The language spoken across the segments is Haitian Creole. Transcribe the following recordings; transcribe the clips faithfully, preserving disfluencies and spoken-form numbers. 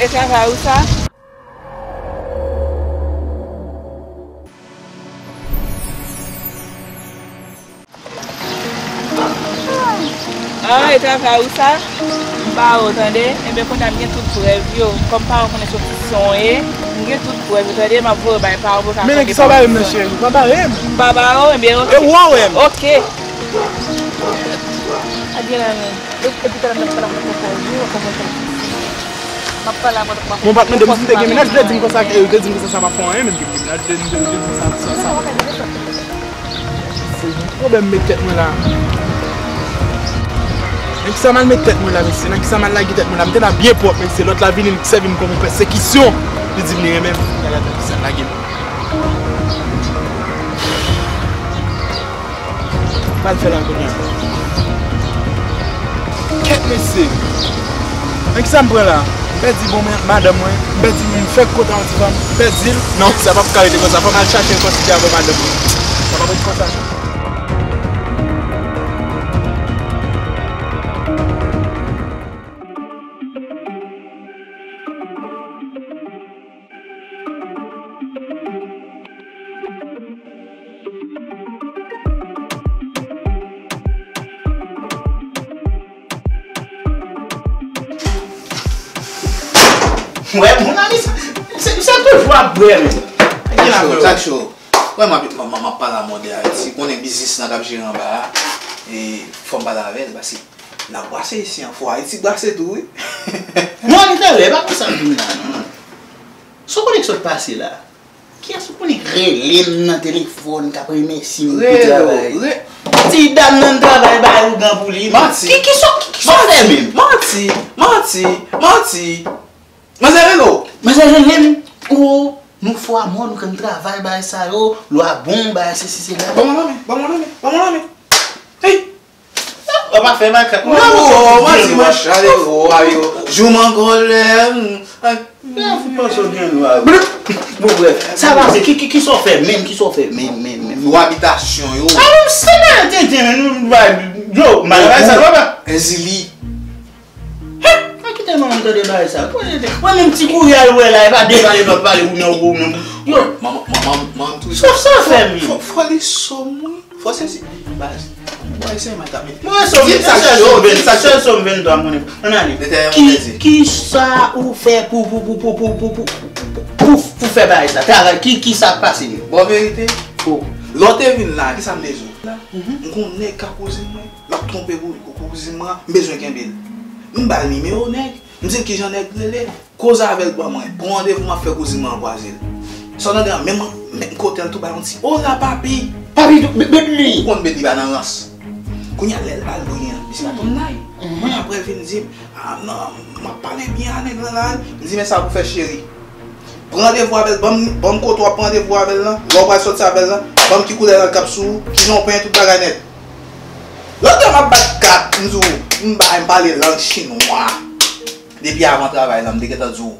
E travay ou sa? Ah, e travay ou sa? M ba ou, tande? Enben, kounye a m gen tout prèv yo. Kòm paran konnen se yon ti son w ye, m gen tout prèv yo, tande? M ap voye bay paran pou yo ka... Men nan kisa w bare m nan, cheri? Ou pa bare m. M pa ba ou, enben, oke. E ou wè m. Oke. A gen la, men. E, epi talè m ap pale avèk ou ankò, wi, ou konprann sa m di. M ap pale avèk ou ankò. Bon, m pa t mande m si m te gen mennaj, ou te di m konsa, ou te di m konsa sa pa fè anyen, menm ke m gen mennaj, ou te di m sa, sa, sa. Se pwoblèm met tèt mwen la. Nan kisa m al met tèt mwen la, mesye? Nan kisa m al lage tèt mwen la? M te la byen pwòp, mesye. Lòt la vini, li sèvi m kòm yon pèsekisyon. Li di m li renmen m. Gade nan kisa l lage m. Sa l fè la kounye a? Kèt mesye! Nan kisa m pran la? M pèdi bon men madanm mwen. M pèdi moun fèk kote yon ti fanm. M pèdi l. Non, sa p ap ka rete konsa. Fò m al chache yon kantite avè madanm mwen. Sa p ap ret konsa. Wè, mon ami, sa, se, se toujou ap bwè, men. Sa cho, sa cho. Wè, m ap, m ap, m ap pale a mòde Ayiti. Konnen biznis lan k ap jere anba a. E fò m pale avè l, paske n ap brase isi an. Fò Ayiti brase tou, wi. Non, li talè, pa konsa m vin la, non. Sa w konnen k sot pase la? Kiyès ou konnen k rele m nan telefòn, k ap remèsye m pou travay? Ti dam nan travay ba ougan pou li. Manti. Ki, ki sa, ki, ki sa w fè menm? Manti, manti, manti. Manzè rele w. Manzè rele m. O, nou fò a mò, nou konn travay, bagay sa yo. Lwa bon, bagay sesi, sela. Ban mwen lanmen, ban mwen lanmen, ban mwen lanmen. Hey! Ou pa fè makak. Non, manti, manti, ale, o, ayo. Jou m an kòlè. Ay. Bon, brèf, sa pase, ki, ki, ki sa w fè menm, ki sa w fè menm, menm, menm? Lwa abitasyon yo. A, non, se pa tenten, non, ba, yo, malè sa, papa. Ezili. Hè, pa kite manman m tande bagay sa. Mwen menm ti kouri al wè la, e pa de pale lòt pale, ou nan, ou nan. Yo. Manman, manman, manman m toujou. Sa, sa fè menm. Fò, fò li sòm, wi. Fò sezi. Baz. Mwen se mwen k ap mete. Mwen se mwen, sèl sòm venntwa, sèl sòm venntwa, mwen. Ann ale. Ki, ki sa ou fè pou, pou, pou fè bagay sa? Travay, ki, ki sa k pase menm? Bon verite. O. Lè w te vin la, ki sa m te di w? M gon nèg k ap kouzin mwen. L ap twonpe kou, kou, kouzin mwen an. M bezwen kenbe l. M ba l nimewo nèg. M di l kijan nèg rele. Koze avè l, ban mwen. Pran randevou, m ap fè kouzin mwen an kwaze l. Sa w tande an, menm, menm kote l tou, bay yon ti, "Ola, papi!" Papi, tou, be-, Bedli! Ou konn Bedli pa nan rans. Kounye a, lè l ba l bri an, misye pa tonm nay. Mwen, apre l vin di m, "A, non, m ap pale byen a nèg lan la." M di, "Men sa pou fè, cheri. Pran randevou avè l, ban m, ban m kote w ap pran randevou avè l lan. Lè w pral sòti avè l lan, ban m ki koulè rad k ap sou ou, kijan w penyen, tout bagay nèt." Lòt lè m ap bat kat, m di w, m bay, m pale lang chinwa. Depi avan travay la, m te gentan di w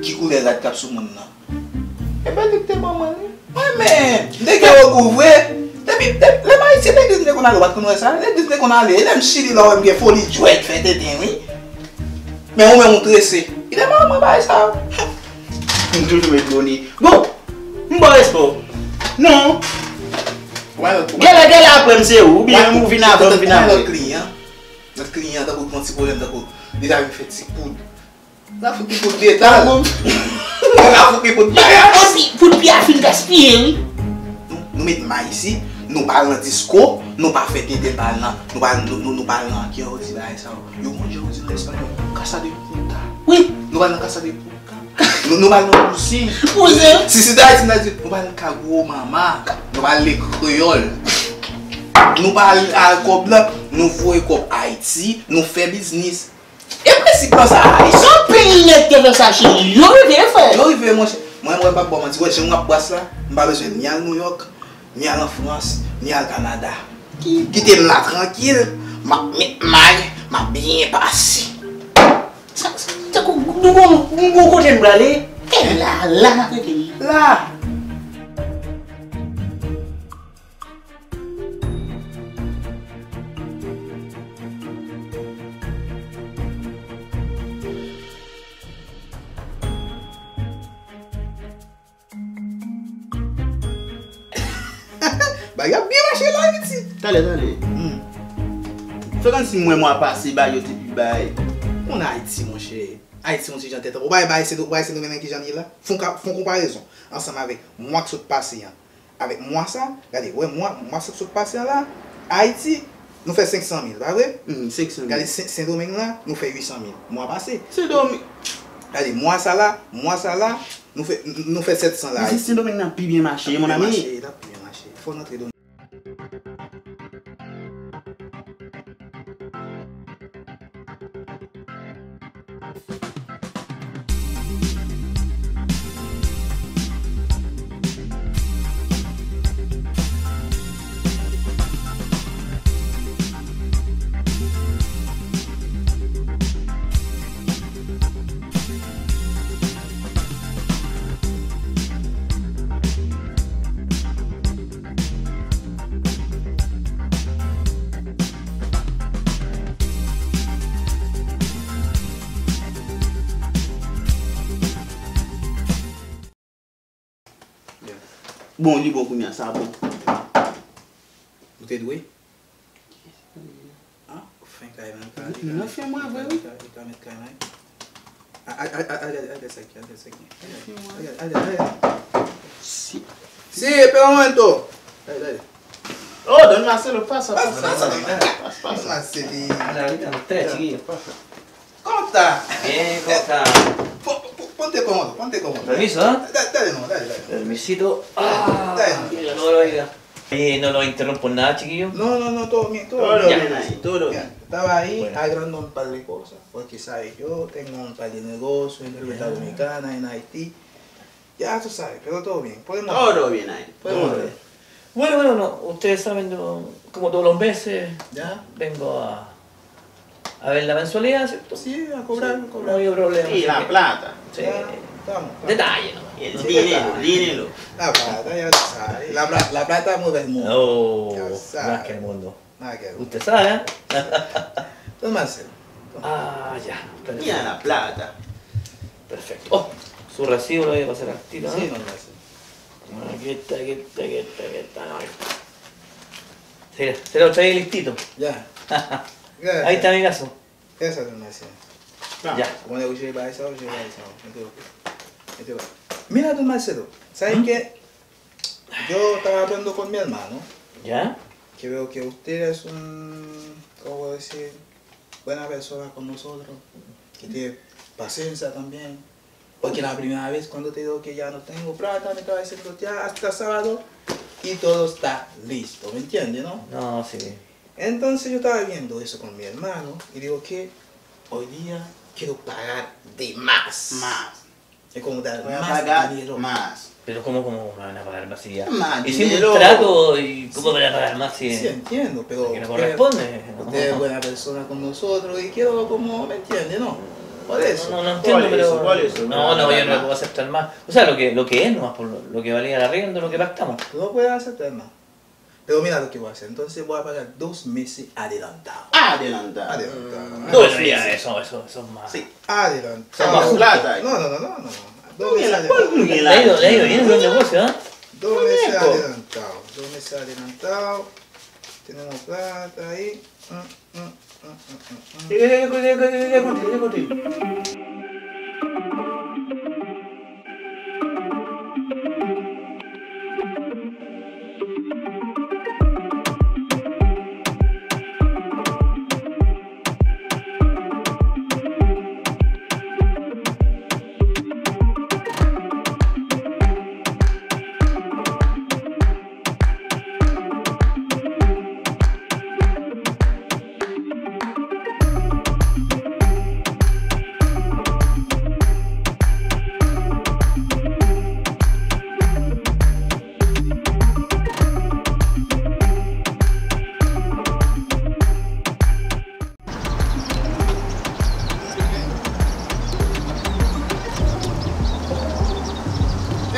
ki koulè rad k ap sou moun nan. E Bedli k te ban mwen li. Mwen menm, m te gen ogou vre. Depi, depi lè m Ayiti, legliz m te konn ale, ou pa t konn wè sa? Legliz m te konn ale, e lè m chili la, w wè m gen foli djwèt, fè tenten, wi. Men ou menm ou trese. Kite m al mwen bay sa. M toujou met boni. Bon, m ba w respè w. Non. Genlè, genlè apre m se ou, oubyen ou vin avan, m vin apre. Lòt kliyan, lòt kliyan, tankou l pran ti pwoblèm, tankou li ta vin fè ti poud. L ap fout li poud detal. L ap fout li poud bagay. Epi, poud pi a fin gaspiye, wi. Nou, nou met may isi, nou pa al nan disko, nou pa fè tenten pa al nan, nou pa, nou, nou, nou pa al nan, ki jan yo di bagay sa yo? Yo gon jan yo di nan espanyòl, casa de puta. Wi. Nou pa al nan casa de puta. Nou, nou pa al nan kouzen. Kouzen. Si, si se Ayiti, m ta di, nou pa al nan kay gwo mama. Nou pa al lekreyòl. Nou pa al, al kòb la, nou voye kòb Ayiti, nou fè biznis. E prensip lan sa a, Ayisyen. Anpil nèg te fè sa, cheri. Yo rive, frè. Yo rive, monchè. Mwen, mwen p ap ba w manti. Wè, jan w ap bras la, m pa bezwen ni al Nouyòk, ni al an Frans, ni al Kanada. Kite m la trankil, m ap met may, m ap byen pase. Sa, sa, tankou nou gon, nou gon kote n prale. E la, la n ap rete. La. Bagay ap byen mache la, Ayiti. Talè, talè. Hmm. Fè kòmsi m wè mwa pase, bagay yo te pi bay. Moun Ayiti, monchè. Ayiti, yon ti jan tèt. Ou pa wè bagay Sen-, ou pa wè Sendomeng nan ki jan l ye la? Fè yon ka-, fè yon konparezon ansanm avèk mwa k sot pase an. Avèk mwa sa, gade, wè mwa, mwa sa k sot pase an la, Ayiti, nou fè senk san mil, pa vre? Hmm, senk san mil. Gade, Sen-, Sendomeng la, nou fè uit san mil. Mwa pase. Sendomeng. Gade, mwa sa la, mwa sa la, nou fè, nou fè sèt san la. Ayiti. Sendomeng nan pi byen mache, mon ami. L ap pi byen mache, l ap pi byen mache. Fò n antre do Bon, li bon kounye a, sa bon. Ou te dwe? Ah, fen kay menm kay. Li ka, li ka met kay nan. A, a, a, a, gade, gade sa ki, gade sa ki. Gade, gade, gade. Si. Si, pero momento. Gade, gade. Oh, Don Marcelo, pasa, pasa, pasa, pasa, pasa. Marcelo. Ala, li tan trè tire. Kòman w ta? Byen, kòman w ta? Pon, pon, ponte kòman, ponte kòman. Permiso, eh? Dale, dale, no, dale, dale. Permisito. Ah, dale, no. Mira, no lo oiga. Eh, no lo interrumpo nada, chiquillo. No, no, no, todo bien, todo bien. Todo bien ahí, todo bien. Estaba ahí arreglando un par de cosas, porque, sabe, yo tengo un par de negocios en República Dominicana, en Haití. Ya tú sabes, pero todo bien. Podemos hablar. Todo bien ahí. Podemos hablar. Bueno, bueno, no, ustedes saben, yo, como todos los meses, vengo a, a ver la mensualidad, ¿cierto? Sí, a cobrar, a cobrar. No hay problema. Sí, la plata. Sí. Ya, estamos, estamos. Detalle nomás. El dinero, dinero. La plata, ya tú sabes. La pla-, la plata mueve el mundo. Oh, ya tú sabes. Más que el mundo. Usted sabe, ¿eh? Don Marcelo. Ah, ya. Mira la plata. Perfecto. Oh, su recibo lo voy a pasar al tiro, ¿no? Sí, don Marcelo. Aquí está, aquí está, aquí está, aquí está. No, ahí está. Se, se lo trae listito. Ya. Ahí está, amigazo. Gracias, don Marcelo. Ya. Mwen, ou jere bagay sa, ou jere bagay sa. Mete yo. Mete yo. Mira, don Marcelo, ¿sabes qué? Yo estaba hablando con mi hermano. Ya. Que veo que usted es un, ¿cómo puedo decir? Buena persona con nosotros. Que tiene paciencia también. Porque la primera vez cuando te digo que ya no tengo plata, me estaba diciendo, "Ya, hasta sábado y todo está listo", ¿me entiendes, no? No, sí. Entonces yo estaba viendo eso con mi hermano y digo que hoy día quiero pagar de más. Más. Es como dar más dinero. Más. Pero ¿cómo, cómo van a pagar más si ya hicimos un trato y cómo van a pagar más si, sí, entiendo, pero que no corresponde, ¿no? Usted es buena persona con nosotros y quiero como, ¿me entiende, no? Por eso. No, no, no entiendo, pero no, no, yo no le puedo aceptar más. O sea, lo que, lo que es nomás, por lo, lo que valía el arriendo, lo que pactamos. No puede aceptar más. Pero mira lo que voy a hacer. Entonces voy a pagar dos meses adelantado. Adelantado. Adelantado. Dos meses. Eso, eso, eso es más. Sí. Adelantado. Son más plata. No, no, no, no, no. Dos meses adelantado. Le ha ido, le ha ido bien el negocio, ¿eh? Dos meses adelantado. Dos meses adelantado. Tenemos plata ahí. Mm, mm. Eh,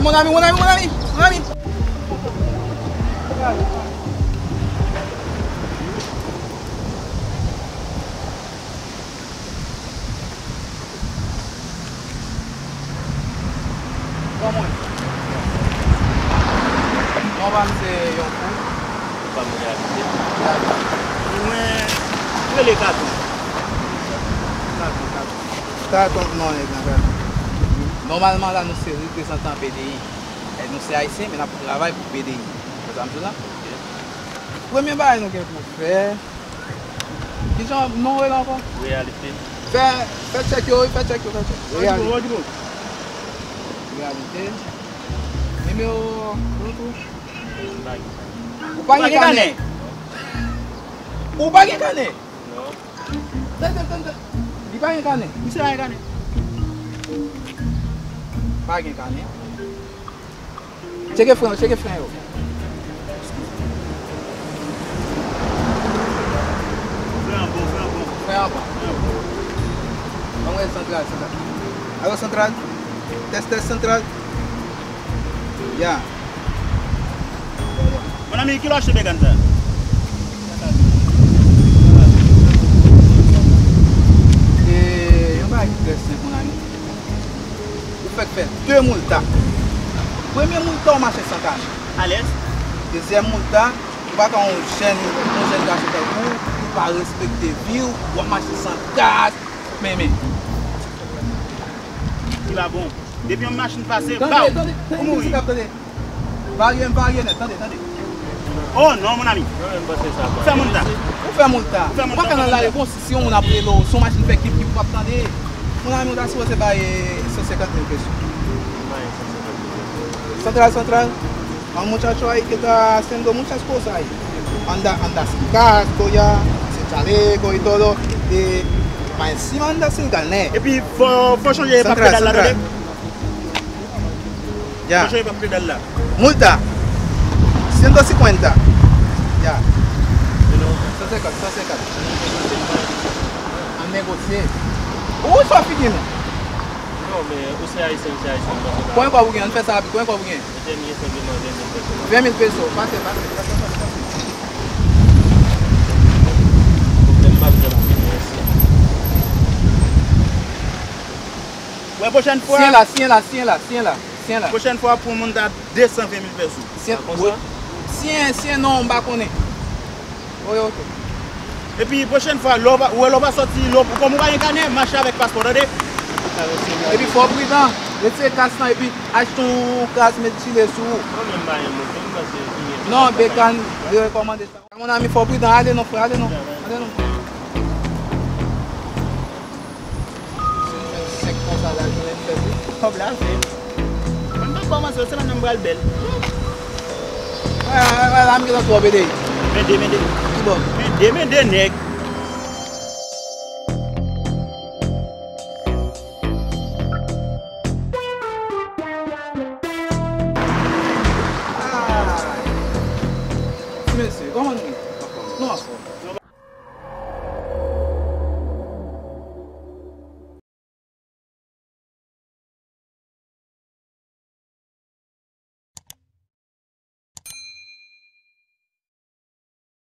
mon ami, mon ami, mon ami, mon ami. Kòman w ye? Nòmal, se yon kou. Mwen rele Katon. Katon, Katon. Katon, non, nèg la, Katon. Nòmalman, la, nou se reprezantan P D I. E nou se Ayisyen, men n ap travay pou P D I. Konprann sa m di w la? Premye bagay nou gen pou fè, kijan non w rele ankò? Reyalite. Fè, fè tchèk yo, wi, fè tchèk yo, fè tchèk. Reyalite. Reyalite. Nimewo, ou tou? Ou pa gen kanè? Ou pa gen kanè? Non. Tande, tande. Li pa gen kanè. Misye pa gen kanè. Pa gen kanè. Tcheke fren yo, tcheke fren yo. Fren an bon, fren an bon. Fren an bon. Fren an bon. Ann wè santral, santral. Alo, santral. Tès, tès, santral. Ya. Mon ami, ki lè w achte bègàn sa? E, yon bagay ki trè senp, mon ami. Ou fèk fè de moulta. Premye moulta, w mache san kas. Alèz. Dezyèm moulta, ou pa ka yon jèn, yon jèn gason tankou w, ou pa respekte vi w, w ap mache san kas, men, men. Li pa bon. Depi yon machin pase, baw, ou mouri. Tande, tande, tande, tande. Varye, m varye nèt, tande, tande. Oh non, mon ami. Mwen menm panse sa. Ou fè moun ta. Ou fè moun ta. Ou fè moun ta. Ou pa ka nan lari konsi, si yon moun ap rele w, si yon machin fè kip kip, ou p ap tande. Mon ami, ou ta sipoze bay, eh, san senkant mil peso. Bay san senkant mil. Santral, santral. Hay muchacho ahí que está haciendo muchas cosas ahí. Anda, anda sin casco ya, se chaleco y todo. Eh, ma encima anda sin carnet. Epi fò, fò chanje pa pedal la, tande. Ya. Fò chanje pa pedal la. Multa. Ciento cincuenta. Ya. San senkant, san senkant. Ann negosye. Ou sou figi nou. Non, men ou se ayisyen, m se ayisyen, m panse pa. Konbyen kòb ou gen? Ann fè sa rapid. Konbyen kòb ou gen? Mete m gen senpleman ven mil peso. Ven mil peso. Pase, pase, pase, pase, pase. Pwoblèm pa janm fini, mèsi. Wè, pwochèn fwa. Siyen la, siyen la, siyen la, siyen la, siyen la. Pwochèn fwa, pou moun ta de san ven mil peso. Siyen, siyen, non, m pa konnen. Oke, oke. Epi pwochèn fwa, lè w pa, ou wè lè w pa sòti, lè w, kòm ou pa gen kanè, mache avèk paspò, tande? Epi fò w pridan, retire kas lan epi achte yon kas, met jile sou ou. Mwen menm pa gen moun, men m panse ki gen. Non, Bekan, li rekòmande sa. Mon ami, fò w pridan, ale non, frè, ale non. Ale non. Senk konsa la, jounen fèt wi. Kòb la fèt. Mwen pa kòmanse, semèn nan m pral bèl. Wè, wè, wè, la m gentan twò pede. Mende, mende. Ki bò? Mende, mende, nèg. Ah. Ti mesye, kòman nou ye? Nou anfòm.